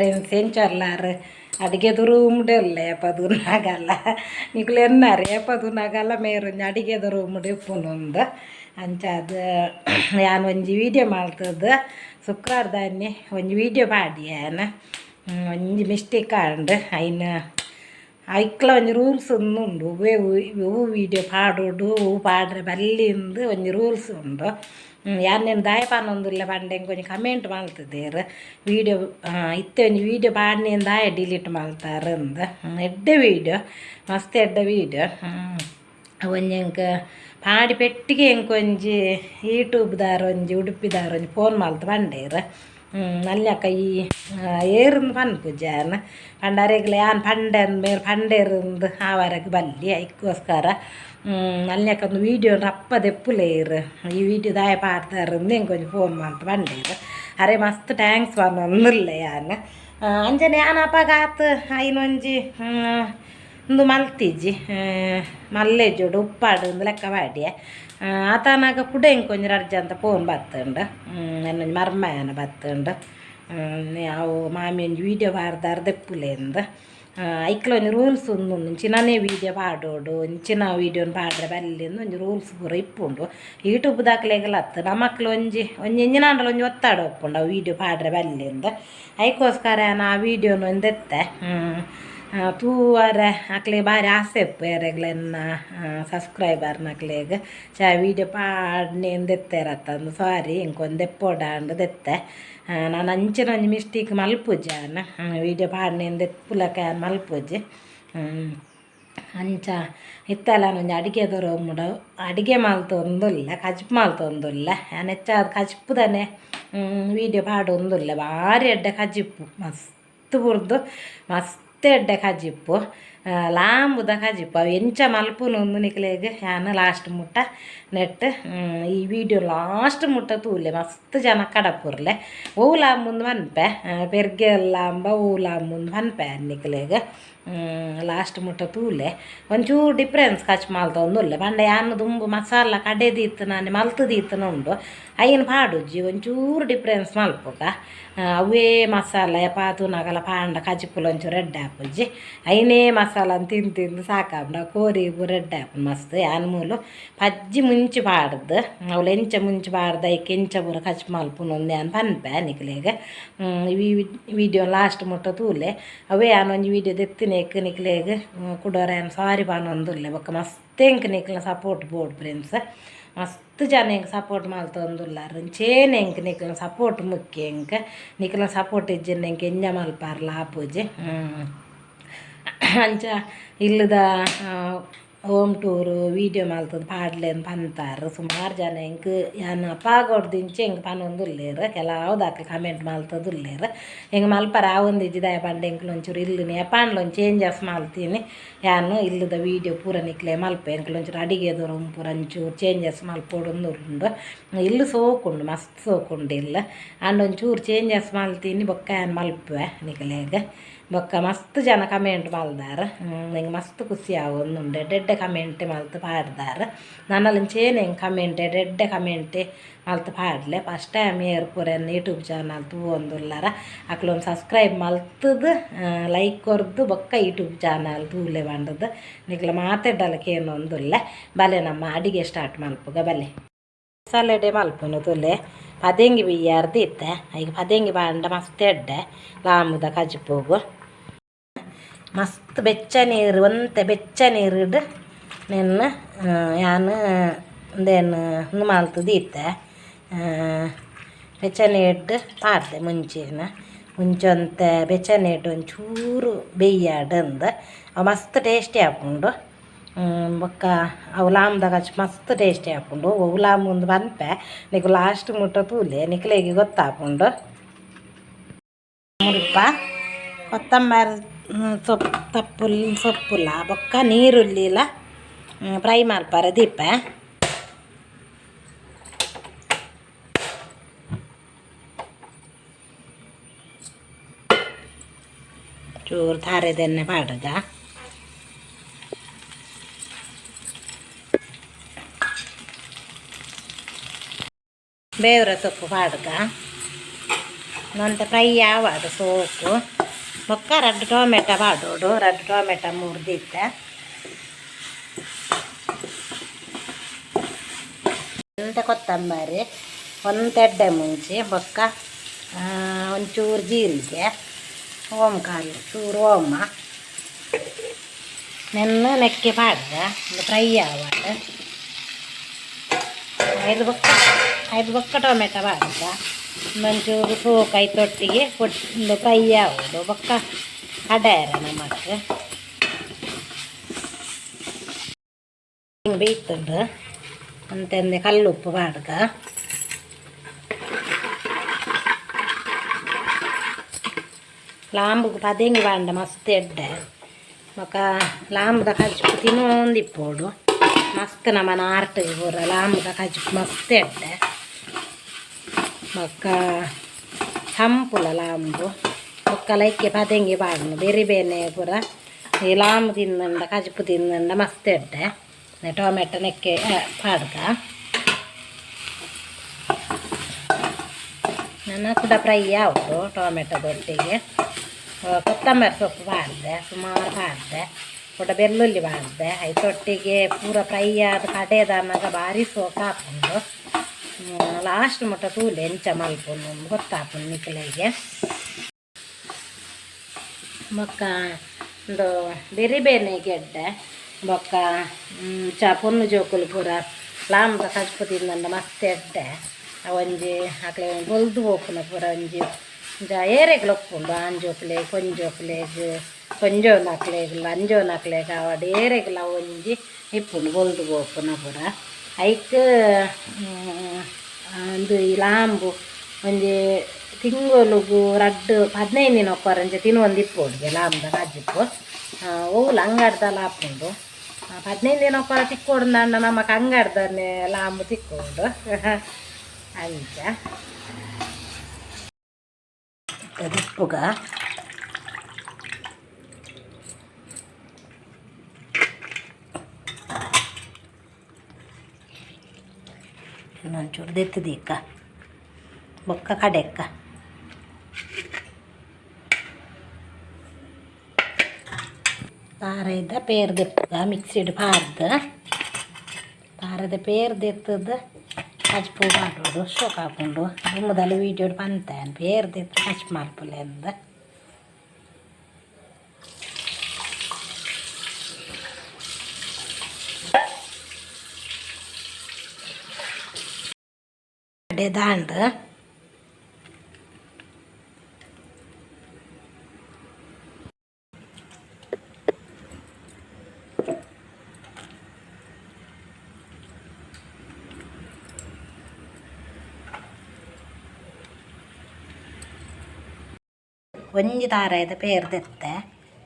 Friends, ಎಂಚಲ್ಲಾರು? ಅಡಿಗೆದ ರೂಮ್ಡೆ ಉಲ್ಲೆ. ಪದುನಾಗಲ್ಲ ನಿಕುಲು ಎನ್ನಾರೆ ಪದುನಾಗಲ್ಲ ಮೇರ್ ಒಂಜಿ ಅಡಿಗೆದ ರೂಮ್ಡ್ ಇಪ್ಪುನುಂದು. ಅಂಚಾದ್ ಯಾನ್ ಒಂಜಿ ವೀಡಿಯೋ ಮಲ್ತುದು ಶುಕ್ರವಾರದಾನಿ ಒಂಜಿ ವೀಡಿಯೋ ಪಾಡಿ. ಯಾನ್ ಒಂಜಿ ಮಿಸ್ಟೇಕ್ ಆಂಡ್. ಐನ್ ಐಕ್ಲ ಒಂಜಿ ರೂಲ್ಸ್ ಉಂಡು. ಒವ್ವೇ ಒವು ವೀಡಿಯೋ ಪಾಡೋಡು, ಒವು ಪಾಡ್ರೆ ಬಲ್ಲಿಂದು ಒಂಜಿ ರೂಲ್ಸ್ ಉಂಡು. ಯಾನ್ ನೆನ್ ದಾಯೆ ಪನೊಂದುಲ್ಲೆ ಪಂಡ, ಎಂಕ್ ಒಂಜಿ ಕಮೆಂಟ್ ಮಲ್ತುದೆರ್, ವೀಡಿಯೋ ಇತ್ತೆ ಒಂಜಿ ವೀಡಿಯೋ ಪಾಡ್ನೇನ್ ದಾಯೆ ಡಿಲೀಟ್ ಮಲ್ತಾರಂದು. ಎಡ್ಡೆ ವೀಡಿಯೋ, ಮಸ್ತ್ ಎಡ್ಡೆ ವೀಡಿಯೋ. ಒಂಜಿ ಎಂಕ್ ಪಾಡಿ ಪೆಟ್ಟಿಗೆ ಎಂಕ್ ಒಂಜಿ ಯೂಟ್ಯೂಬ್ದಾರ್ ಒಂಜಿ ಉಡುಪಿದಾರ್ ಒಂಜಿ ಫೋನ್ ಮಲ್ತ್ ಪಂಡೇರ್, ನಲ್ಯಕ್ಕ ಈ ಏರ್ಂದ್ ಪನ್ಪುಜಿ ಯಾನ್. ಪಂಡ ಅರೆಗ್ಲ ಯಾನ್ ಪಂಡೆ ಮೇರ್ ಪಂಡೇರಂದು ಆವರೆಗ್ ಬಲ್ಲಿ. ಐಕ್ಕೋಸ್ಕರ ನಲ್ಯಕ್ಕ ಒಂದು ವೀಡಿಯೋ ರಪ್ಪ ದೆಪ್ಪುಲೇರ್, ಈ ವೀಡಿಯೋ ದಾಯೆ ಪಾಡ್ದಾರಂದು ಎಂಕ್ ಒಂಜಿ ಫೋನ್ ಮಲ್ತ್ ಪಂಡೇರ್. ಅರೆ ಮಸ್ತ್ thanks ಪನೊಂದುಲ್ಲೆ ಯಾನ್. ಅಂಚನೆ ಯಾನ್ ಅಪಗ ಆತ್ ಐನೊಂಜಿ ಉಂದು ಮಲ್ತಿಜ್ಜಿ, ಮಲ್ಲೆಜೋಡು ಉಪ್ಪಾಡು ಉಂದು ಲೆಕ್ಕ ಪಾಡ್ಯೆ. ಆತನಾಗ ಕುಡ ಎಂಕ್ ಒಂಜಿ ರಡ್ಡ್ ಜನತ ಫೋನ್ ಬತ್ತುಂಡು. ಎನ್ನೊಂಜಿ ಮರ್ಮಯನ ಬತ್ತುಂಡು. ಅವು ಮಾಮಿ ಒಂಜಿ ವೀಡಿಯೋ ಪಾಡ್ದಾರ್ ದೆಪ್ಪುಲೆಂದು. ಐಕ್ಲ ಒಂಜಿ ರೂಲ್ಸ್ ಉಂಡು, ಇಂಚಿನನೇ ವೀಡಿಯೋ ಪಾಡೋಡು, ಇಂಚಿನ ವೀಡಿಯೋನ್ ಪಾಡ್ರೆ ಬಲ್ಲಿಂದು ಒಂಜಿ ರೂಲ್ಸ್ ಪೂರ ಇಪ್ಪುಂಡು. ಯೂಟ್ಯೂಬ್ ದಾಕ್ಲೆಗ್ಲ ಅತ್ತು, ನಮಕ್ಲ ಒಂಜಿ ಒಂಜಿ ಎಂಚಿನಾಂಡಲ ಒಂಜಿ ಒತ್ತಡ ಉಪ್ಪುಂಡು, ಅವು ವೀಡಿಯೋ ಪಾಡ್ರೆ ಬಲ್ಲಿಂದು. ಐಕೋಸ್ಕರ ಯಾನ್ ಆ ವೀಡಿಯೋನು ಒಂಜಿ ದೆತ್ತೆ. ತೂವರೆ ಅಕ್ಲೆಗ್ ಬಾರಿ ಆಸೆ ಇಪ್ಪು. ಏರೆಗ್ಲ ಎನ್ನ ಸಬ್ಸ್ಕ್ರೈಬರ್ನಕ್ಲೆಗ್ ಚಾ ವೀಡಿಯೋ ಪಾಡ್ನೇನ್ ದೆತ್ತೆರತ್ತಂದು. ಸಾರಿ, ಎಂಕ್ ಒಂಜಿ ದೆಪ್ಪೊಡಾಂಡ್ ದೆತ್ತೆ. ನಾನು ಅಂಚಿನ ಒಂಜಿ ಮಿಸ್ಟೇಕ್ ಮಲ್ಪುಜಿ. ಯಾನ್ ವೀಡಿಯೋ ಪಾಡ್ನೇನ್ ದೆಪ್ಪುಲಕ ಯಾನ್ ಮಲ್ಪುಜಿ. ಅಂಚ ಇತ್ತಲ ಒಂಜಿ ಅಡಿಗೆದ ರೂಮುಡು ಅಡಿಗೆ ಮಲ್ತೊಂದುಲ್ಲೆ, ಕಜಿಪು ಮಲ್ತೊಂದುಲ್ಲೆ. ಯಾನ್ ಹೆಚ್ಚಾದ್ ಕಜಿಪುದನೆ ವೀಡಿಯೋ ಪಾಡೊಂದುಲ್ಲೆ. ಬಾರಿ ಎಡ್ಡೆ ಕಜಿಪು, ಮಸ್ತ್ ಬುರ್ದು ಮಸ್ತ್ ಎಡ್ಡೆ ಕಜಿಪು, ಲಾಂಬುದ ಕಜಿಪು. ಅವು ಎಂಚ ಮಲ್ಪುನು ನಿಕ್ಲೆಗ್ ಯಾನ್ ಲಾಸ್ಟ್ ಮುಟ್ಟ ನೆಟ್ ಈ ವಿಡಿಯೋ ಲಾಸ್ಟ್ ಮುಟ್ಟ ತೂಲೆ. ಮಸ್ತ್ ಜನ ಕಡಪುರ್ಲೆ. ಒವು ಲಾಂಬುಂದು ಪನ್ಪೆ, ಪೆರ್ಗೆ ಲಾಂಬ ಒವು ಲಾಂಬುಂದು ಪನ್ಪೆ ನಿಕ್ಲೆಗ್. ಲಾಸ್ಟ್ ಮುಟ್ಟ ತೂಲೆ. ಒಂಚೂರು ಡಿಫ್ರೆನ್ಸ್ ಕಚ್ ಮಲ್ತೊಂದುಲ್ಲೆ. ಪಂಡ ಯಾನ್ ದುಂಬು ಮಸಾಲ ಕಡೆದಿತ್ತು ನಾನು ಮಲ್ತುದೀತನ ಉಂಡು, ಐನ್ ಪಾಡುಜಿ. ಒಂಚೂರು ಡಿಫ್ರೆನ್ಸ್ ಮಲ್ಪುಗ. ಅವೇ ಮಸಾಲೆ ಯಪ ತೂನಗಲ ಪಾಂಡ ಕಜಿಪುಲ ಒಂಚೂರು ಎಡ್ಡೆ ಆಪುಜಿ. ಐನೇ ಮಸಾಲ ತಿಂದು ತಿಂದು ಸಾಕಾಪುಂಡು. ಕೋರಿ ಪೂರ ಎಡ್ಡೆ ಆಪುಂಡು ಮಸ್ತ್. ಯಾನ್ ಮೂಲು ಪಜ್ಜಿ ಮುಂಚಿ ಪಾಡ್ದು, ಅವ್ಲು ಎಂಚ ಮುಂಚಿ ಪಾಡ್ದು ಐಕ್ ಎಂಚ ಪೂರ ಕಜಿಪು ಮಲ್ಪುನು ಯಾನ್ ಪನ್ಪೆ ನಿಕ್ಲೆಗ್. ಈ ವಿಡಿಯೋ ಲಾಸ್ಟ್ ಮುಟ್ಟ ತೂಲೆ. ಅವೇ ಯಾನ್ ಒಂಜಿ ವೀಡಿಯೋ ದೆತ್ತಿನೇಕ್ ನಿಕ್ಲೆಗ್ ಕುಡೊರ ಯಾನ್ ಸಾರಿ ಪನೊಂದುಲ್ಲೆ. ಬೊಕ್ಕ ಮಸ್ತ್ ಎಂಕ್ ನಿಕ್ಲ್ನ ಸಪೋರ್ಟ್ ಬೋಡು ಫ್ರೆಂಡ್ಸ್. ಮಸ್ತ್ ಜನ ಎಂಕ್ ಸಪೋರ್ಟ್ ಮಲ್ತೊಂದುಲ್ಲಾರ್. ಅಂಚೇನೆ ಎಂಕ್ ನಿಕ್ಲ್ನ ಸಪೋರ್ಟ್ ಮುಖ್ಯ. ಎಂಕ್ ನಿಕ್ಲ್ನ ಸಪೋರ್ಟ್ ಇಜ್ಜಿಂಡ ಎಂಕ್ ಎಂಜ ಮಲ್ಪಾರ್ಲ ಆಪುಜಿ. ಅಂಚ ಇಲ್ಲದ ಹೋಮ್ ಟೂರು ವೀಡಿಯೋ ಮಲ್ತುದು ಪಾಡ್ಲೆಂದ್ ಪಂತಾರ್ ಸುಮಾರು ಜನ. ಎಂಕ್ ಯಾನ್ ಅಪಾಗೊಡ್ದಿಂಚಿ ಎಂಕ್ ಪನೊಂದುಲ್ಲೆರ್. ಕೆಲವು ಕಮೆಂಟ್ ಮಲ್ತೊಂದುಲ್ಲೆರ್. ಎಂಕ್ ಮಲ್ಪರೆ ಆವೊಂದಿಜ್ಜಿ. ದಾಯೆ ಪಂಡ ಎಂಕ್ಲ ಒಂಚೂರು ಇಲ್ಲ್ ಏಪಾಂಡಲ ಒಂಜಿ ಚೇಂಜಸ್ ಮಲ್ತೀನಿ. ಯಾನ್ ಇಲ್ಲದ ವೀಡಿಯೋ ಪೂರ ನಿಕ್ಲೆ ಮಲ್ಪೆ. ಎಂಕ್ಲ ಒಂಚೂರು ಅಡಿಗೆದ ರೂಮ್ ಪೂರ ಒಂಚೂರು ಚೇಂಜಸ್ ಮಲ್ಪೊಡುಂದು ಉಂಡು. ಇಲ್ಲ್ ಸೋಕುಂಡು, ಮಸ್ತ್ ಸೋಕುಂಡು ಇಲ್ಲ್. ಆಂಡ ಒಂಚೂರು ಚೇಂಜಸ್ ಮಲ್ತೀನಿ, ಬೊಕ್ಕ ಯಾನ್ ಮಲ್ಪುವೆ ನಿಕ್ಲೆಗ್. ಬೊಕ್ಕ ಮಸ್ತ್ ಜನ ಕಮೆಂಟ್ ಮಲ್ದಾರ್. ಎಂಕ್ ಮಸ್ತ್ ಖುಷಿ ಆವೊಂದುಂಡು. ಎಡ್ಡೆ ಎಡ್ಡೆ ಕಮೆಂಟ್ ಮಲ್ತ್ ಪಾಡ್ದಾರ್. ನನಲ ಇಂಚೇನೆ ಎಂಕ್ ಕಮೆಂಟ್ ಎಡ್ಡೆ ಎಡ್ಡೆ ಕಮೆಂಟ್ ಮಲ್ತ್ ಪಾಡ್ಲೆ. ಫಸ್ಟ್ ಟೈಮ್ ಏರ್ ಪೂರ ಎನ್ನ ಯೂಟ್ಯೂಬ್ ಚಾನಲ್ ತೂವೊಂದುಲ್ಲಾರ, ಅಕ್ಲೊಂದು ಸಬ್ಸ್ಕ್ರೈಬ್ ಮಲ್ತುದು, ಲೈಕ್ ಕೊರ್ದು ಬೊಕ್ಕ ಯೂಟ್ಯೂಬ್ ಚಾನಲ್ ತೂಲೆ ಪಂಡುದು ನಿಕ್ಲ ಮಾತೆಡ್ಡಲ ಕೇನೊಂದುಲ್ಲೆ. ಬಲೆ, ನಮ್ಮ ಅಡಿಗೆ ಸ್ಟಾರ್ಟ್ ಮಲ್ಪುಗ ಬಲೆ. ಮಸಾಲೆಡೆ ಮಲ್ಪುನು ತೂಲೆ. ಪದೆಂಗಿ ಬಿಯ್ಯಾರ್ದು ಇತ್ತೆ. ಐಕ್ ಪದೆಂಗಿ ಪಾಂಡ ಮಸ್ತ್ ಎಡ್ಡೆ ಲಾಂಬುದ ಕಜಿಪುಗು. ಮಸ್ತ್ ಬೆಚ್ಚ ನೀರು, ಒಂತೆ ಬೆಚ್ಚ ನೀರುಡು ನೆನ್ನ ಯಾನ್ ಉಂದೆನ್ ಉಂದು ಮಲ್ತುದು ಇತ್ತೆ. ಬೆಚ್ಚ ನೀರ್ಡ್ ಪಾಡ್ದೆ ಮುಂಚಿನ. ಮುಂಚೆ ಒಂತೆ ಬೆಚ್ಚ ನೀರ್ಡ್ ಒಂಚೂರು ಬೆಯ್ಯಾಡ್ ಅಂದ್. ಅವು ಮಸ್ತ್ ಟೇಸ್ಟಿ ಆಪುಂಡು. ಬೊಕ್ಕ ಅವು ಲಾಂಬುದ ಕಜಿಪು ಮಸ್ತ್ ಟೇಸ್ಟಿ ಆಪುಂಡು. ಒವು ಲಾಂಬುಂದು ಪನ್ಪೆ, ನಿಕುಲು ಲಾಸ್ಟ್ ಮುಟ್ಟ ತೂಲೆ, ನಿಕ್ಲೆಗ್ ಗೊತ್ತಾಪುಂಡು. ಮುಲ್ಪ ಕೊತ್ತಂಬರಿ ಸೊಪ್ಪು ತಪ್ಪುಲ್ ಸೊಪ್ಪುಲ ಬೊಕ್ಕ ನೀರುಳ್ಳಿಲ ಫ್ರೈ ಮಲ್ಪರೆ ದೀಪೆ. ಚೂರು ತಾರೆದೆಣ್ಣೆ ಪಾಡುಗ. ಬೇವ್ರ ಸೊಪ್ಪು ಪಾಡುಗ. ಒಂತೆ ಫ್ರೈ ಆವಡ್ ಸೋಕು ಬೊಕ್ಕ ರಡ್ಡ್ ಟೊಮೆಟೊ ಪಾಡೊಡು ರಡ್ಡ್ ಟೊಮೆಟೊ ಮುರ್ದಿತ್ತೆ ಒಂತೆ ಕೊತ್ತಂಬರಿ ಒಂತೆ ಎಡ್ಡೆ ಮುಂಚಿ ಬೊಕ್ಕ ಒಂಚೂರು ಜೀರಿಗೆ ಓಂಕಾಲು ಚೂರು ಓಮ ನೆನ್ನ ನೆಕ್ಕೆ ಪಾಡ್ದ ಒಂದು ಫ್ರೈ ಆವಡ್ ಐದು ಬೊಕ್ಕ ಐದು ಬೊಕ್ಕ ಟೊಮೆಟೊ ಪಾಡ್ದ ಒಂಚೂರು ಸೋಕು ಐತೊಟ್ಟಿಗೆ ಒಂದು ಫ್ರೈ ಆವೊಡು ಬೊಕ್ಕ ಕಡೆಯರ ನಮಕ್ ಬೇಯ್ತುಂಡು ಒಂತೆಂದೆ ಕಲ್ಲುಪ್ಪು ಪಾಡ್ಗ ಲಾಂಬುಗು ಪದೆಂಗಿ ಪಾಂಡ ಮಸ್ತ್ ಎಡ್ಡೆ ಬೊಕ ಲಾಂಬುದ ಕಜಿಪು ತಿನ್ನೊಂದಿಪ್ಪೊಡು ಮಸ್ತ್ ನಮನ ಆರ್ಟ್ ಪೂರ ಲಾಂಬುದ ಕಜಿಪು ಮಸ್ತ್ ಎಡ್ಡೆ ಬೊಕ್ಕ ಸಂಪುಲ ಲಾಂಬು ಬೊಕ್ಕ ಲೈಕೆ ಪದೆಂಗಿ ಪಾಡುನು ಬೇರೆ ಬೇನೆ ಪೂರ ಈ ಲಾಂಬು ತಿಂದಂಡ ಕಜಿಪು ತಿಂದಂಡ ಮಸ್ತ್ ಎಡ್ಡೆ ಟೊಮೆಟೊ ನೆಕ್ಕೆ ಪಾಡ್ಗ ನನ್ನ ಕೂಡ ಫ್ರೈ ಆವೊಡು ಟೊಮೆಟೊದೊಟ್ಟಿಗೆ ಕೊತ್ತಂಬರಿ ಸೊಪ್ಪು ಪಾಡ್ದೆ ಸುಮಾರು ಪಾಡ್ದೆ ಕುಡ ಬೆಳ್ಳುಳ್ಳಿ ಪಾಡ್ದೆ ಐತೊಟ್ಟಿಗೆ ಪೂರ ಫ್ರೈ ಆದ್ ಕಡೆದಾನಗ ಭಾರಿ ಸೋಕು ಆಪುಂಡು ಲಾಸ್ಟ್ ಮುಟ್ಟ ತೂಲೆ ಎಂಚ ಮಲ್ಪುನು ಗೊತ್ತಾಪುಂಡು ನಿಕಲೆಗೆ ಬೊಕ್ಕ ಉಂದು ಬೇರೆ ಬೇನೆ ಗೆಡ್ಡೆ ಬೊಕ್ಕ ಚ ಪೊಣ್ಣು ಜೋಕುಲು ಪೂರ ಲಾಂಬ ಕಜ್ಪು ತಿಂದಂಡ ಮಸ್ತ್ ಎಡ್ಡೆ ಒಂಜಿ ಅಕ್ಲೆ ಬೊಲ್ದು ಪೋಪುನ ಪೂರ ಒಂಜಿ ಒಂಜ ಏರೆಗ್ಲ ಉಪ್ಪುಂಡು ಆಣ್ ಜೋಕುಲೆಗ್ ಪೊಂಜೋಕುಲೆಗ್ ಪೊಂಜೋನಕ್ಲೆಗ್ಲ ಅಂಜೋನಕ್ಲೆಗ್ ಆವಡ್ ಏರೆಗ್ಲ ಒಂಜಿ ಇಪ್ಪುಂಡು ಬೊಲ್ದು ಪೋಪುನ ಪೂರ ಐಕ್ ಉಂದು ಈ ಲಾಂಬು ಒಂಜಿ ತಿಂಗೊಲುಗು ರಡ್ಡ್ 15 ದಿನೊಕೊರಂಚ ತಿನೊಂದು ಇಪ್ಪೊಡುಗೆ ಲಾಂಬುದ ಕಜಿಪು ಒವ್ಲ ಅಂಗಡ್ದಲ ಆಪುಂಡು 15 ದಿನೊಕೊರ ತಿಕ್ಕೊಡುಂದಾಂಡ ನಮಕ್ ಅಂಗಡ್ದನೆ ಲಾಂಬು ತಿಕ್ಕೊಡು ಅಂಚ ದೆಪ್ಪುಗ ಒಂಚೂರು ದೆತ್ತ್ ದೀಕ ಬೊಕ್ಕ ಕಡೆಕ್ಕ ತಾರಾಯಿದ ಪೇರ್ ದೆಪ್ಪುಗ ಮಿಕ್ಸಿಡ್ ಪಾಡ್ದ್ ತಾರಾಯಿದ ಪೇರ್ ದೆತ್ತುದು ಕಜ್ಪು ಪಾಡೊಡು ಶೋಕು ಆಪುಂಡು ದುಂಬುದಲ್ಲ ವೀಡಿಯೋಡ್ ಪಂತೆ ಪೇರ್ ದೆತ್ತ್ ಕಜ್ಪು ಮಲ್ಪುಲೆ ಅಂದ್ ದಾಂಡ್ ಒಂಜಿ ತಾರಾಯಿದ ಪೇರ್ ದೆತ್ತೆ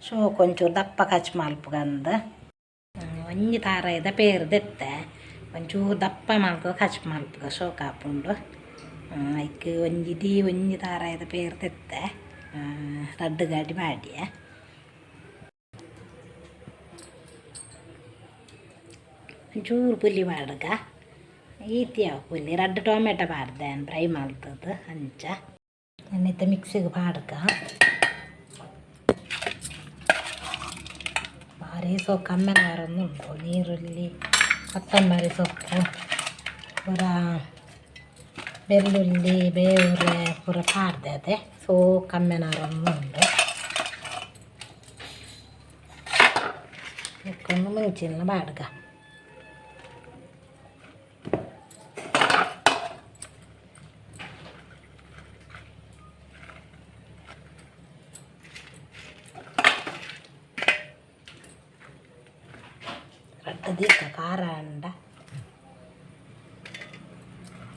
ಶೋಕು ಒಂಚೂರು ದಪ್ಪ ಕಚ್ ಮಲ್ಪುಗಂದ್ ಒಂಜಿ ತಾರಾಯಿದ ಪೇರ್ ದೆತ್ತೆ ಒಂಚೂರು ದಪ್ಪ ಮಲ್ತುದು ಕಚ್ ಮಲ್ಪುಗ ಶೋಕು ಆಪುಂಡು ಐಕ್ ಒಂಜಿ ಇಡೀ ಒಂಜಿ ತಾರಾಯಿದ ಪೇರ್ ದೆತ್ತೆ ರಡ್ಡ್ ಗಾಡಿ ಪಾಡ್ಯೆ ಒಂಚೂರು ಪುಲಿ ಪಾಡ್ಗ ಈತ್ ಯಾವು ಪುಲಿ ರಡ್ಡ್ ಟೊಮೆಟೊ ಪಾಡ್ದೆ ಯಾನ್ ಫ್ರೈ ಮಲ್ತುದು ಅಂಚ ಇತ್ತೆ ಮಿಕ್ಸಿಗ್ ಪಾಡ್ಗ ಭಾರಿ ಸೊಪ್ಪು ಕಮ್ಮೆನ ಬರೊಂದುಂಡು ನೀರುಳ್ಳಿ ಕೊತ್ತಂಬರಿ ಸೊಪ್ಪು ಪೂರ ಬೆಳ್ಳುಳ್ಳಿ ಬೇವುರೆ ಪೂರ ಪಾಡ್ದೆ ಅತೆ ಸೋಕು ಕಮ್ಮೆನ ಬರೊಂದುಂಡು ಬೊಕ್ಕ ಮುಂಚಿನ ಪಾಡ್ಗ ರಡ್ಡ್ ದೀಕ ಖಾರ ಆಂಡ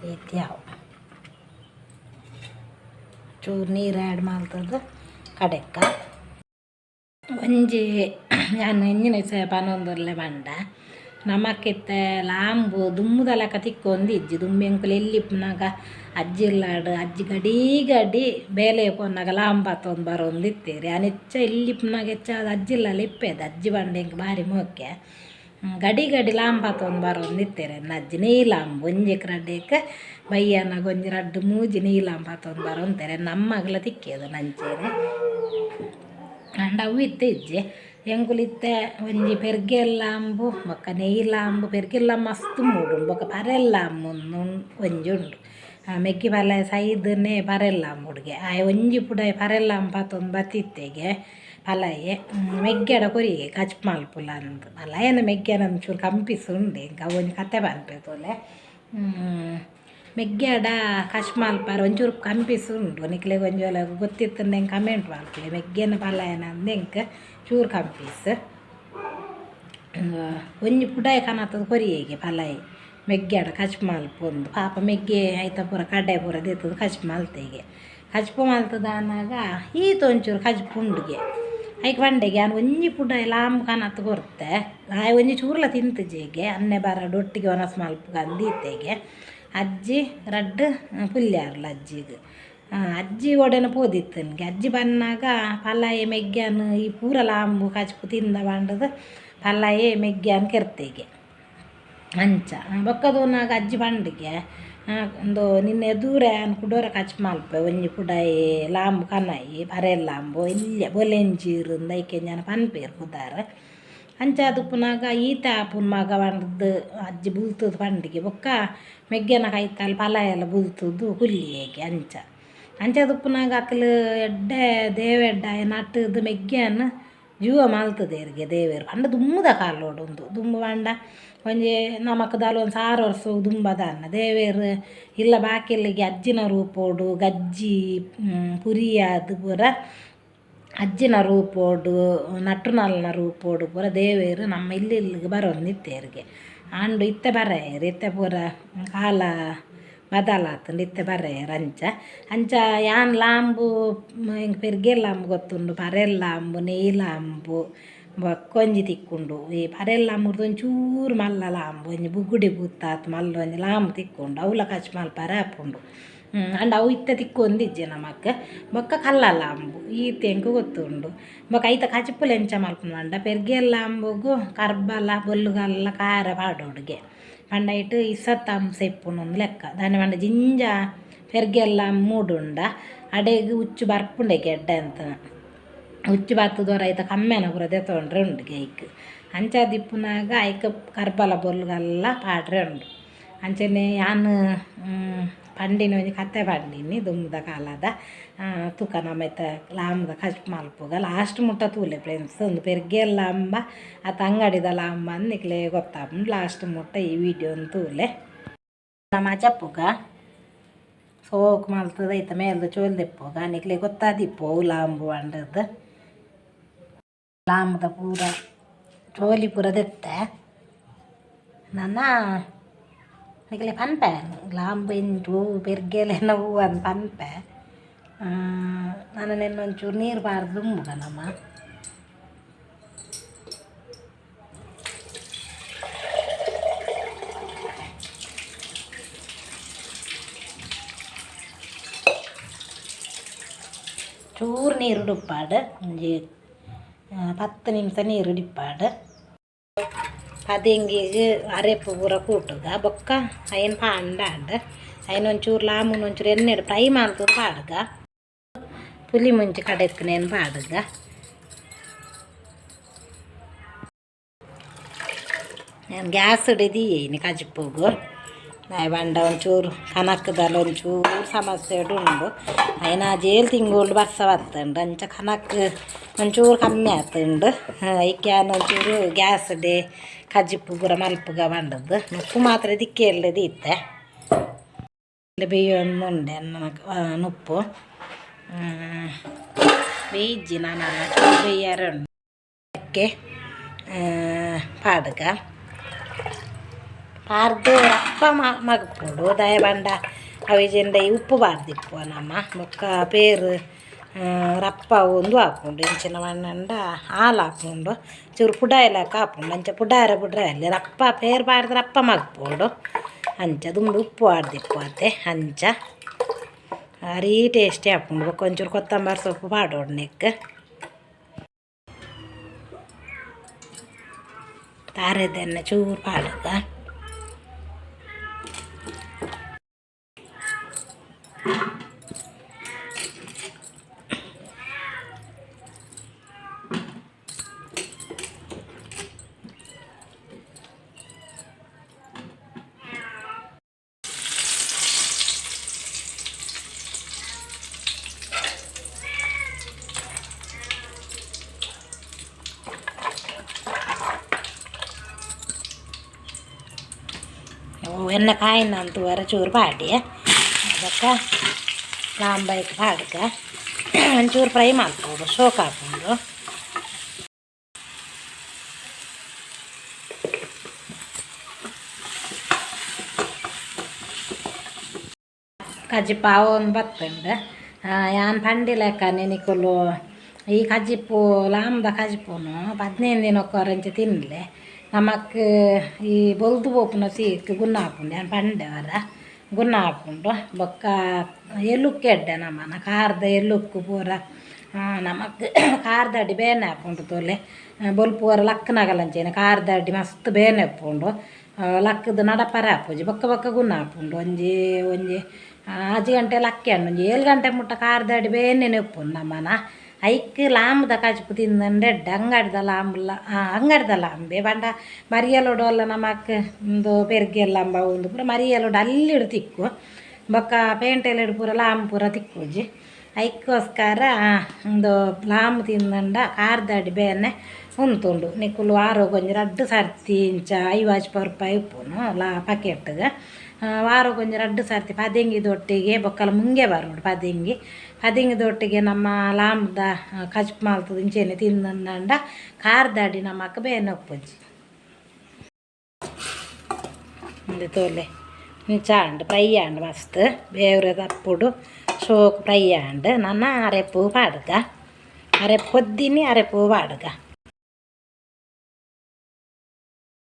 ಈತ್ ಯಾವು ಚೂರು ನೀರು ಆ್ಯಡ್ ಮಲ್ತುದು ಕಡೆಕ್ಕ ಒಂಜಿ ಯಾನ್ ಎಂಚಿನ ಇಸಯ ಪನೊಂದುಲ್ಲೆ ಪಂಡ ನಮಕ್ ಇತ್ತೆ ಲಾಂಬು ದುಂಬುದ ಲೆಕ ತಿಕ್ಕೊಂದಿಜ್ಜಿ ದುಂಬು ಎಂಕುಲು ಎಲ್ಲಿ ಇಪ್ಪುನಗ ಅಜ್ಜಿ ಇಲ್ಲಡ್ ಅಜ್ಜಿ ಗಡಿ ಗಡಿ ಬೇಲೆ ಪೋನಗ ಲಾಂಬು ಪತೊಂದು ಬರೊಂದಿತ್ತೆರ್ ಯಾನ್ ಹೆಚ್ಚ ಎಲ್ಲಿ ಇಪ್ಪುನಗ ಹೆಚ್ಚ ಅಜ್ಜಿ ಇಲ್ಲಲ್ ಇಪ್ಪೆದೆ ಅಜ್ಜಿ ಪಂಡ ಎಂಕ್ ಬಾರಿ ಮೋಕೆ ಗಡಿ ಗಡಿ ಲಾಂಬು ಪತೊಂದು ಬರೊಂದಿತ್ತೆರ್ ಎನ್ನ ಅಜ್ಜಿ ನೆಯ್ ಲಾಂಬು ಒಂಜೆಕ್ ರಡ್ಡೆಕ್ ಬಯ್ಯನಾಗ ಒಂಜಿ ರಡ್ಡ್ ಮೂಜಿ ನೀಲಾಂಬು ಪತೊಂದು ಬರೊಂತೆರ್ ನಮ್ಮಗ್ಲ ತಿಕ್ಕಿಯೆರ್ ಅಂಚೆನೆ. ಆಂಡ ಅವು ಇತ್ತೆ ಇಜ್ಜಿ ಎಂಕುಲು ಇತ್ತೆ ಒಂಜಿ ಪೆರ್ಗೆಲ್ಲಾಂಬು ಬೊಕ್ಕ ನೆಯ್ಲಾಂಬು ಪೆರ್ಗೆಲ್ಲಾಂಬು ಮಸ್ತ್ ಮೂಡುಂಡು ಬೊಕ್ಕ ಪರೆಲ್ಲಾಂಬು ಒಂಜಿ ಉಂಡು ಮೆಗ್ಗಿ ಪಲ ಸೈದನೆ ಪರೆಲ್ಲಾಂಬುಡುಗೆ ಆಯೆ ಒಂಜಿ ಪುಡಾಯಿ ಪರೆಲ್ಲಾಂಬು ಪತೊಂದು ಬತ್ತಿತ್ತೆಗೆ ಪಲಾಯೆ ಮೆಗ್ಗೆಡ ಕೊರಿಯೆ ಕಜ್ಪು ಮಲ್ಪುಲ ಅಂದ್ ಪಲಾಯನ ಮೆಗ್ಗೆನ ಒಂಚೂರು ಕಂಪಿಸ್ ಉಂಡು ಎಂಕ್ ಅವು ಒಂಜಿ ಕತೆ ಪನ್ಪೆ ತೂಲೆ. ಮೆಗ್ಗೆಡ ಕಶ್ ಮಲ್ಪರೆ ಒಂಚೂರು ಕಂಪಿಸ್ ಉಂಡು ನಿಕ್ಲೆಗ್ ಒಂಜಿ ವೇಳೆ ಗೊತ್ತಿತ್ತುಂಡ ಎಂಕ್ ಕಮೆಂಟ್ ಮಲ್ಪುಲೆ ಮೆಗ್ಗೆನ ಪಲಾಯನ ಅಂದ್ ಎಂಕ್ ಚೂರು ಕಂಪಿಸ್. ಒಂಜಿ ಪುಡಾಯಿ ಕನತುದು ಕೊರಿಯೆಗೆ ಪಲಾಯಿ ಮೆಗ್ಗೆಡ ಕಜ್ಪು ಮಲ್ಪೊಂದು ಪಾಪ ಮೆಗ್ಗೆ ಐತ ಪೂರ ಕಡೆ ಪೂರ ದೆತ್ತುದು ಕಜ್ಪು ಮಲ್ತೆಗೆ ಕಜ್ಪು ಮಲ್ತುದಾನಾಗ ಈತ್ ಒಂಚೂರು ಕಜ್ಪು ಉಂಡುಗೆ ಐಕ್ ಪಂಡೆಗೆ ಯಾನ್ ಒಂಜಿ ಪುಡಾಯಿ ಲಾಂಬು ಕನತ್ ಕೊರ್ತೆ ಆಯೆ ಒಂಜಿ ಚೂರ್ಲ ತಿಂತುಜೆಗೆ ಅನ್ನೆ ಬರಡ್ ಒಟ್ಟಿಗೆ ವನಸ್ ಮಲ್ಪುಗ ಅಂದ್ ದೀತೆಗೆ ಅಜ್ಜಿ ರಡ್ಡ್ ಪುಲ್ಯಾರ್ಲ ಅಜ್ಜಿಗ್ ಅಜ್ಜಿ ಒಡೆನ ಪೋದಿತ್ತುನ್ಗೆ ಅಜ್ಜಿ ಬನ್ನಾಗ ಪಲಾಯೆ ಮೆಗ್ಯಾನ್ ಈ ಪೂರ ಲಾಂಬು ಕಜ್ಪು ತಿಂದ ಪಂಡುದು ಪಲಾಯೆ ಮೆಗ್ಯಾನ್ ಕೆರ್ತೆಗೆ ಅಂಚ ಬೊಕ್ಕ ತೂನಾಗ ಅಜ್ಜಿ ಪಂಡಿಗೆ ಉಂದು ನಿನ್ನೆ ದೂರ ಯಾನ್ ಕುಡೊರ ಕಜ್ಪು ಮಲ್ಪೆ ಒಂಜಿ ಪುಡಾಯಿ ಲಾಂಬು ಕನಯಿ ಪರೆಲ್ ಲಾಂಬು ಎಲ್ಯ ಬೊಲೆಂಜೀರ್ ಇಂದ್ ಐಕ್ ಎಂಜಾನ ಪನ್ಪೆರ್ ಪುದರ್ ಅಂಚಾದ್ ಉಪ್ಪುನಗ ಈತೆ ಆಪುಂಡು ಮಗ ಪಂಡ್ದ್ ಅಜ್ಜಿ ಬುಲ್ತುದು ಪಂಡಿಗೆ ಬೊಕ್ಕ ಮೆಗ್ಯನ ಕೈತಲ್ ಪಲಾಯೆಲ ಬುಲ್ತುದು ಕುಲ್ಲಿಯೆಗೆ ಅಂಚ ಅಂಚಾದ್ ಉಪ್ಪುನಗ ಅಕುಲು ಎಡ್ಡೆ ದೇವೆರ್ಡ ನಟ್ಟುದು ಮೆಗ್ಯನ್ ಜೂವ ಮಲ್ತುದೆರ್ಗೆ ದೇವೆರ್ ಪಂಡ ದುಂಬುದ ಕಾಲೊಡು ಉಂದು ದುಂಬು ಪಂಡ ಒಂಜಿ ನಮಕ್ ದಾಲ ಒಂಜಿ ಸಾರ ವರ್ಸ ದುಂಬದಾನ ದೇವೆರ್ ಇಲ್ಲ ಬಾಕಿಲಿಗೆ ಅಜ್ಜಿನ ರೂಪೊಡು ಗಜ್ಜಿ ಪುರಿಯಾದ್ ಪೂರ ಅಜ್ಜಿನ ರೂಪೊಡು ನಟ್ಟುನಲ್ನ ರೂಪೊಡು ಪೂರ ದೇವೆರ್ ನಮ್ಮ ಇಲ್ಲ್ ಇಲ್ಲುಗ್ ಬರೊಂದಿತ್ತೆರ್ಗೆ ಆಂಡ ಇತ್ತೆ ಬರಯೆರ್ ಇತ್ತೆ ಪೂರ ಕಾಲ ಬದಲಾತುಂಡು ಇತ್ತೆ ಬರಯೆರ್ ಅಂಚ ಅಂಚ ಯಾನ್ ಲಾಂಬು ಎಂಕ್ ಪೆರ್ಗೆಲ್ ಲಾಂಬು ಗೊತ್ತುಂಡು ಪರೆಲ್ ಲಾಂಬು ನೆಯ್ ಲಾಂಬು ಬೊಕ್ಕ ಒಂಜಿ ತಿಕ್ಕುಂಡು ಈ ಪರೆಲ್ ಲಾಂಬುರ್ದು ಒಂಚೂರು ಮಲ್ಲ ಲಾಂಬು ಒಂಜಿ ಬುಗುಡಿ ಪೂತಾತ್ ಮಲ್ಲ ಒಂಜಿ ಲಾಂಬು ತಿಕ್ಕುಂಡು ಅವ್ಲ ಕಜ್ಪು ಮಲ್ಪರೆ ಆಪುಂಡು ಆಂಡ ಅವು ಇತ್ತೆ ತಿಕ್ಕೊಂದಿಜ್ಜಿ ನಮಕ್ ಬೊಕ್ಕ ಕಲ್ಲ ಲಾಂಬು ಈತ್ ಎಂಕ್ ಗೊತ್ತುಂಡು ಬೊಕ್ಕ ಐತ ಕಜಿಪುಲ ಎಂಚ ಮಲ್ಪುನು ಪಂಡ ಪೆರ್ಗೆಲ್ ಲಾಂಬುಗು ಕರ್ಬಲ ಬೊಲ್ಲುಗಲ್ಲ ಖಾರ ಪಾಡೊಡುಗೆ ಪಂಡ ಐಟ್ ಇಸತ್ತ ಅಂಶ ಇಪ್ಪುಂಡು ಅಂದ್ ಲೆಕ್ಕ ದಾನೆ ಪಂಡ ಜಿಂಜ ಪೆರ್ಗೆಲ್ಲ ಮೂಡುಂಡ ಅಡೆಗ್ ಉಚ್ಚು ಬರ್ಪುಂಡೆಗೆ ಎಡ್ಡೆ ಅಂತ್ ಉಚ್ಚು ಬತ್ತುದು ಒರ ಐತ ಕಮ್ಮೆನ ಪೂರ ದೆತೊಂಡ್ರೆ ಉಂಡುಗೆ ಐಕ್ ಅಂಚಾದ್ ಇಪ್ಪುನಗ ಐಕ್ ಕರ್ಬಲ ಬೊಲ್ಲುಗಲ್ಲ ಪಾಡ್ರೆ ಉಂಡು ಅಂಚನೆ ಯಾನ್ ಪಂಡಿನ ಒಂಜಿ ಕತೆ ಪಂಡಿನಿ ದುಂಬುದ ಕಾಲದ ತೂಕ ನಮ ಇತ್ತೆ ಲಾಂಬುದ ಕಜ್ಪು ಮಲ್ಪುಗ ಲಾಸ್ಟ್ ಮುಟ್ಟ ತೂಲೆ ಫ್ರೆಂಡ್ಸ್ ಉಂದು ಪೆರ್ಗೆಲ್ ಲಾಂಬ ಅತ್ತ್ ಅಂಗಡಿದ ಲಾಂಬ ಅಂದ್ ನಿಕ್ಲೆಗ್ ಗೊತ್ತಾಪುಂಡು ಲಾಸ್ಟ್ ಮುಟ್ಟ ಈ ವೀಡಿಯೋನ್ ತೂಲೆ. ನಮ ಅಜಪುಗ ಸೋಕು ಮಲ್ತುದು ಐತ ಮೇಲ್ದ ಚೋಲ್ ದೆಪ್ಪುಗ ನಿಕ್ಲೆಗ್ ಗೊತ್ತಾದಿಪ್ಪು ಒವು ಲಾಂಬು ಪಂಡುದು ಲಾಂಬುದ ಪೂರ ಚೋಲಿ ಪೂರ ದೆತ್ತೆ ನನ ನಿಕ್ಲೆ ಪನ್ಪೆ ಲಾಂಬು ಎಂಚ ಒವು ಪೆರ್ಗೆಲೆನ ಒವು ಅಂದ್ ಪನ್ಪೆ ನನ ನೆನ್ನ್ ಒಂಚೂರು ನೀರು ಪಾಡ್ದ್ ದುಂಬುಗ ನಮ. ಚೂರು ನೀರು ಉಪ್ಪಾಡು ಒಂಜಿ 10 ನಿಮಿಷ ನೀರು ಇಪ್ಪಾಡು ಪದೆಂಗಿಗ್ ಅರೆಪು ಪೂರ ಕೂಟುಗ ಬೊಕ್ಕ ಐನ್ ಪಾಂಡಾಂಡ್ ಐನ್ ಒಂಚೂರು ಲಾಂಬುನು ಒಂಚೂರು ಎಣ್ಣೆಡ್ ಫ್ರೈ ಮಲ್ತುದು ಪಾಡುಗ ಪುಲಿ ಮುಂಚಿ ಕಡೆತ್ತ್ನೇನ್ ಪಾಡುಗ. ಯಾನ್ ಗ್ಯಾಸ್ ಡ್ ದೀಯೆ ಇನಿ ಕಜಿಪುಗು ದಾಯೆ ಪಂಡ ಒಂಚೂರು ಕನಕ್ದಲ ಒಂಚೂರು ಸಮಸ್ಯೆಡ್ ಉಂಡು ಐನ ಏಳ್ ತಿಂಗೊಲು ಬರ್ಸ ಬತ್ತುಂಡು ಅಂಚ ಕನಕ್ ಒಂಚೂರು ಕಮ್ಮಿ ಆತುಂಡು ಐಕ್ ಯಾನ್ ಒಂಚೂರು ಗ್ಯಾಸ್ ಡೆ ಕಜಿಪು ಪೂರ ಮಲ್ಪುಗ ಪಂಡುದು ನುಪ್ಪು ಮಾತ್ರ ದಿಕ್ಕೆಲ್ಡ್ ದೀತೆ ಬೇಯೊಂದುಂಡೆ ನುಪ್ಪು ಬೇಯಿಜ್ಜಿ ನನಲ ಚೂರು ಬೇಯರೆ ಉಂಡು ಚಕ್ಕೆ ಪಾಡುಗ ಪಾಡ್ದು ರಪ್ಪ ಮಗ್ಪೊಡು ದಾಯೆ ಪಂಡ ಅವು ಇಜ್ಜಿಂಡ ಈ ಉಪ್ಪು ಪಾಡ್ದಿಪ್ಪುವ ನಮ ಬೊಕ್ಕ ಪೇರ್ ರಪ್ಪ ಉಂದು ಆಪುಂಡು ಎಂಚಿನ ಪಂಡ ಹಾಲು ಆಪುಂಡು ಚೂರು ಪುಡಾಯಿ ಲೆಕ್ಕ ಆಪುಂಡು ಅಂಚ ಪುಡಾರೆ ಪುಡ್ರೆ ರಪ್ಪ ಪೇರ್ ಪಾಡ್ದು ರಪ್ಪ ಮಗ್ಪೊಡು ಅಂಚ ದುಂಬು ಉಪ್ಪು ಪಾಡ್ದಿಪ್ಪು ಅತೆ ಅಂಚ ಭಾರಿ ಟೇಸ್ಟಿ ಆಪುಂಡು ಬೊಕ್ಕ ಒಂಚೂರು ಕೊತ್ತಂಬರಿ ಸೊಪ್ಪು ಪಾಡೊಡು ನೆಕ್ಕ್ ತಾರೆದ ಎಣ್ಣೆ ಚೂರು ಪಾಡುಗ. ಎಣ್ಣೆ ಕಾಯಿನ ಅಂತುವರ ಚೂರು ಪಾಡಿ ಬೊಕ್ಕ ಲಾಂಬೈಕ್ ಪಾಡ್ಕ ಒಂಚೂರು ಫ್ರೈ ಮಲ್ಪೊಡು ಶೋಕ್ ಆಪುಂಡು. ಕಜಿಪು ಆವೊಂದು ಬತ್ತುಂಡು. ಯಾನ್ ಪಂಡಿ ಲೆಕ್ಕನೆ ನಿಕುಲು ಈ ಕಜಿಪು ಲಾಂಬ ಕಜಿಪುನು 15 ದಿನಕ್ಕೊರಂಚ ತಿನ್ಲೆ. ನಮಕ್ ಈ ಬೊಲ್ದು ಪೋಪುನ ಸೀಕ್ ಗುಣ ಆಪುಂಡು. ಯಾನ್ ಪಂಡೆ ವರ ಗುಣ ಆಪುಂಡು. ಬೊಕ್ಕ ಎಲುಕ್ಕು ಎಡ್ಡೆ ನಮನ ಕಾರ್ದ ಎಲುಕ್ಕು ಪೂರ ನಮಕ್ ಕಾರ್ದಡಿ ಬೇನೆ ಆಪುಂಡು ತೂಲೆ. ಬೊಲ್ಪು ಪೂರ ಲಕ್ಕುನಗಲಂಚೆನೆ ಕಾರ್ದಡಿ ಮಸ್ತ್ ಬೇನೆ ಉಪ್ಪುಂಡು. ಲಕ್ಕುದು ನಡಪರೆ ಆಪುಜಿ. ಬೊಕ್ಕ ಬೊಕ್ಕ ಗುಣ ಆಪುಂಡು. ಒಂಜಿ ಒಂಜಿ 6 ಗಂಟೆ ಲಕ್ಕಿ ಆಂಡ್ ಒಂಜಿ 7 ಗಂಟೆ ಮುಟ್ಟ ಕಾರ್ದಡಿ ಬೇನೆನೆ ಉಪ್ಪುಂಡು ನಮನ. ಐಕ್ ಲಾಂಬುದ ಕಜಿಪು ತಿಂದಂಡ ಎಡ್ಡೆ. ಅಂಗಡಿದ ಲಾಂಬುಲ ಅಂಗಡಿದ ಲಾಂಬೆ ಪಂಡ ಮರಿಯಲೊಡು ಅಲ್ಲ ನಮಕ್ ಉಂದು ಪೆರ್ಗೆಲ್ಲಂಬ ಉಂದು ಪೂರ ಮರಿಯಲೊಡು ಅಲ್ಲಿಡ್ ತಿಕ್ಕು. ಬೊಕ್ಕ ಪೇಂಟೆಲೆಡ್ ಪೂರ ಲಾಂಬು ಪೂರ ತಿಕ್ಕುಜಿ. ಐಕ್ಕೋಸ್ಕರ ಉಂದು ಲಾಂಬು ತಿಂದಂಡ ಕಾರ್ದಡಿ ಬೇನೆ ಉಂತುಂಡು. ನಿಕುಲು ವಾರೊಗು ಒಂಜಿ 2 ಸರ್ತಿ ಇಂಚ 50 ರೂಪಾಯಿ ಉಪ್ಪುನು ಲಾ ಪ್ಯಾಕೆಟ್ಗ್. ವಾರೊಗು ಒಂಜಿ 2 ಸರ್ತಿ ಪದೆಂಗಿದೊಟ್ಟಿಗೆ ಬೊಕ್ಕಲ ಮುಂಗೆ ಬರೋಡು ಪದೆಂಗಿ ಪದೆಂಗಿದೊಟ್ಟಿಗೆ ನಮ್ಮ ಲಾಂಬುದ ಕಜಿಪು ಮಲ್ತುದು ಇಂಚೆನೆ ತಿಂದಂಡ ಕಾರ್ದಡಿ ನಮಕ್ ಬೇನೆ ಉಪ್ಪುಜಿ. ಉಂದು ತೂಲೆ ಇಂಚ ಆಂಡ್ ಫ್ರೈ ಆಂಡ್ ಮಸ್ತ್ ಬೇವ್ರೆ ದಪ್ಪುಡು ಶೋಕು ಫ್ರೈ ಆಂಡ್. ನನ ಅರೆಪು ಪಾಡ್ಗ ಅರೆಪು ಕೊದ್ದಿನಿ ಅರೆಪು ಪಾಡ್ಗ.